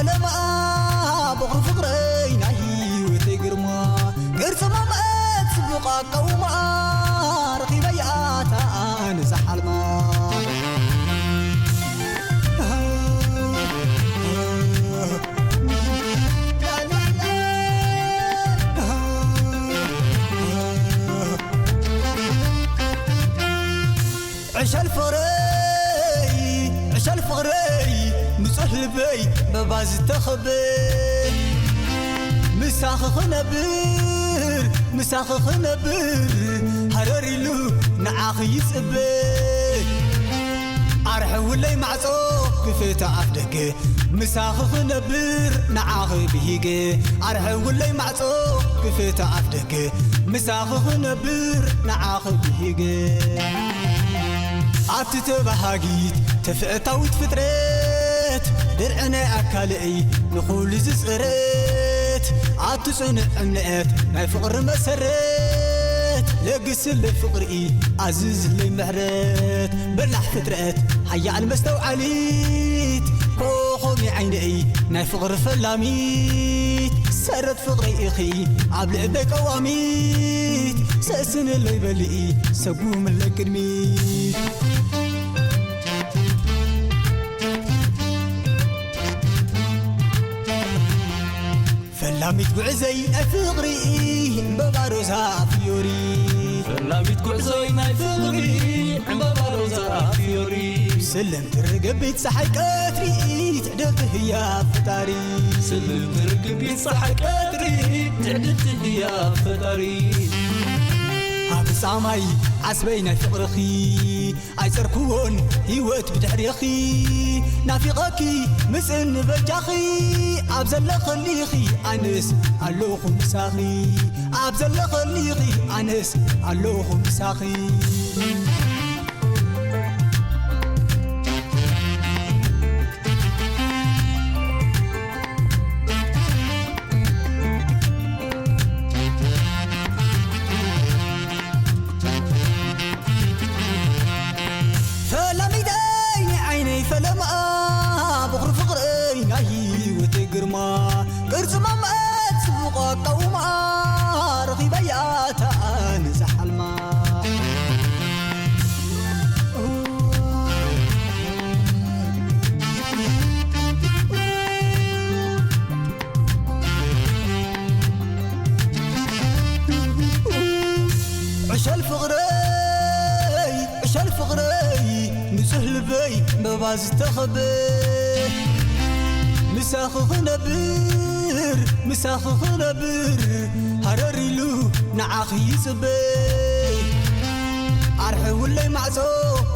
ለማ በኹሪ ፍቕረይ ናይ ህይወተይ ግርማ፣ ቅርጺ ማመት ጽቡቕ ኣቃውማ፣ ረኺበያ ኣታ ኣነ ዝሓልማ። ዕሸል ፍቕረይ፣ ዕሸል ፍቕረይ፣ ንጹህ ልበይ በባ ዝተኸበ፣ ምሳኺ ክነብር፣ ምሳኺ ክነብር፣ ሃረር ኢሉ ንዓኺ ይጽበ። ኣርሕውለይ ማዕጾ ክፍታ ኣፍ ደገ፣ ምሳኺ ክነብር ንዓኺ ብሂገ። ኣርሕውለይ ማዕጾ ክፍታ ኣፍ ደገ፣ ምሳኺ ክነብር ንዓኺ ብሂገ። ኣብቲ ተባሃጊት ተፈእታዊት ፍጥረት፣ ድርዒ ናይ ኣካለይ ንኹሉ ዝጽረት፣ ኣቲ ጽኑዕ እምነት ናይ ፍቕሪ መሰረት፣ ለግስለይ ፍቕሪ ኣዝዝለይ ምሕረት፣ በላሕ ፍጥረት ሓያል መስተውዓሊት፣ ኮኾብ ዓይነይ ናይ ፍቕሪ ፈላሚት፣ ሰረት ፍቕረይ ኢኺ ኣብ ልዕበይ ቀዋሚት፣ ሰእስንለይ በልኢ ሰጉምለይ ቅድሚት። ፈላሚት ጉዕዘይ ናይ ፍቕሪ ዕምበባ ሮዛ ፊዮሪ። ፈላሚት ጉዕዞይ ናይ ፍቕሪ ዕምበባ ሮዛ ፊዮሪ። ስልምቲ ርግቢት ጸሓይ ቀትሪ ትዕድልቲ ህያብ ፈጣሪ። ስልምቲ ርግቢት ጸሓይ ቀትሪ ትዕድልቲ ህያብ ፈጣሪ። ኣብ ጻማይ ዓስበይ ናይ ፍቕርኺ ኣይጸርኩዎን ህይወት ብድሕሬኺ። ናፊቐኪ ምጽኒ በጃኺ፣ ኣብ ዘለኽሊኺ ኣነስ ኣለኹ ምሳኺ። ኣብ ዘለኽሊኺ ኣነስ ኣለኹ ምሳኺ። ፈላሚተይ ናይ ዓይነይ ፈለማ፣ በኹሪ ፍቕረይ ናይ ህይወተይ ግርማ፣ ቅርጺ ማመት ጽቡቕ ኣቃውማ፣ ረኺበያ እታ ኣነ ዝሓልማ። ዕሸል ፍቕረይ፣ ዕሸል ፍቕረይ፣ ንጹህ ልበይ በባ ዝተኸበ፣ ምሳኺ ክነብር፣ ምሳኺ ክነብር፣ ሃረር ኢሉ ንዓኺ ይጽበ። ኣርሕውለይ ማዕጾ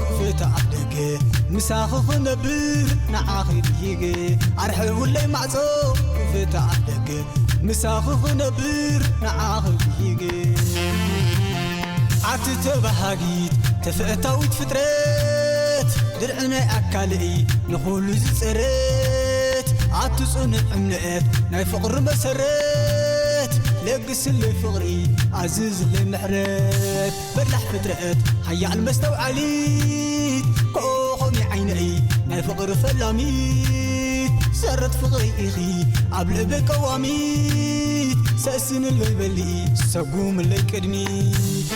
ክፍታ ኣፍ ደገ፣ ምሳኺ ክነብር ንዓኺ ብሂገ። ኣርሕውለይ ማዕጾ ክፍታ ኣፍ ደገ፣ ምሳኺ ክነብር ንዓኺ ብሂገ። ኣቲ ተባሃጊት ተፈእታዊት ፍጥረት፣ ድርዒ ናይ ኣካልኢ ንኹሉ ዝጽረት፣ ኣቲ ጽኑዕ እምነት ናይ ፍቕሪ መሰረት፣ ለግስለይ ፍቕሪ ኣዝዝለይ ምሕረት። በላሕ ፍጥረት ሓያል መስተውዓሊት፣ ኮኾብ ዓይነይ ናይ ፍቕሪ ፈላሚት፣ ሰረት ፍቕሪ ኢኺ ኣብ ልበይ ቀዋሚት፣ ሰእስንለይ በሊ ሰጉምለይ ቅድሚት።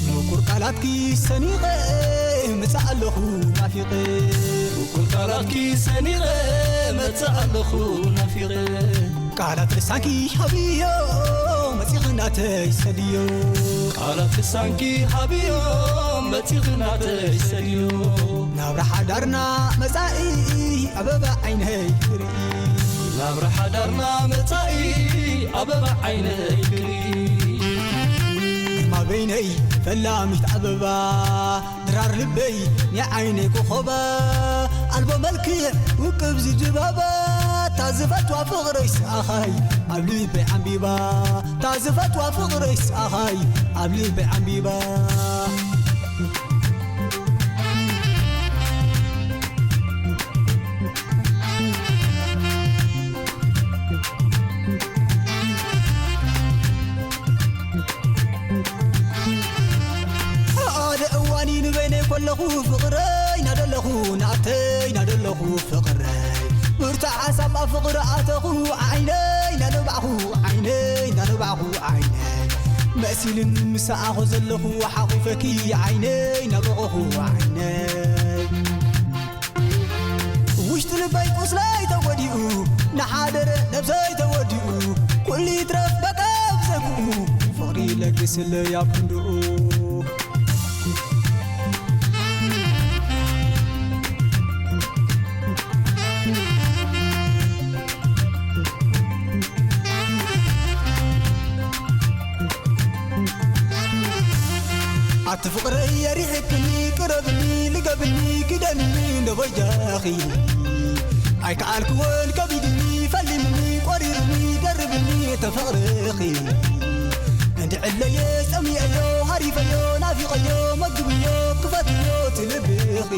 ምቁር ቃላትኪ ሰኒቐ መጻእ ኣለኹ ናፊቐ። ምቁር ቃላትኪ ሰኒቐ መጻእ ኣለኹ ናፊቐ። ቃላት ልሳንኪ ሃብዮ መጺኺ ናተይ ሰድዮ። ቃላት ልሳንኪ ሃብዮ መጺኺ ናተይ ሰድዮ። ናብራ ሓዳርና መጻኢ ኣበባ ዓይነይ ክርኢ። ናብራ ሓዳርና መጻኢ ኣበባ ዓይነይ ክርኢ። ግርማ በይነይ ፈላሚት ኣበባ፣ ድራር ልበይ ናይ ዓይነይ ኮኾባ፣ ኣልቦ መልክዕ ውቅብ ዝድባባ፣ ታዝፈትዋ ፍቕረይ ሰኣኻይ ኣብ ልበይ ዓምቢባ፣ ታዝፈትዋ ፍቕረይ ሰኣኻይ ኣብ ልበይ ዓምቢባ። ኣደ ኣለኹ ፍቕረይ ናደለኹ ናተይ ናደለኹ ፍቕረይ ብርቱዕ ሓሳብ ኣብ ፍቕሪ ኣተኹ ዓይነይ ናነባዕኹ ዓይነይ ናነባዕኹ ዓይነይ መሲልን ምሳኣኹ ዘለኹ ሓቑፈኪ ዓይነይ ናበቐኹ ዓይነይ ውሽጢ ልበይ ቁስለይ ተጎዲኡ ናሓደረ ነብሰይ ተወዲኡ ኩሉ ይትረፍ በቃ ብዘግኡ ፍቕሪ ለግስለይ ኣብ ክንድኡ ኣቲ ፍቕረይ የሪሕክኒ ቅረብኒ ልገብኒ ክደንኒ እንደበጃኺ ኣይከኣልክዎን ከቢድኒ ፈሊምኒ ቆሪርኒ ደርብኒ ተፈቕርኺ እንድዕለየ ጸሚአዮ ሃሪፈዮ ናፊቐዮ መግብዮ ክፈትዮ ትልብኺ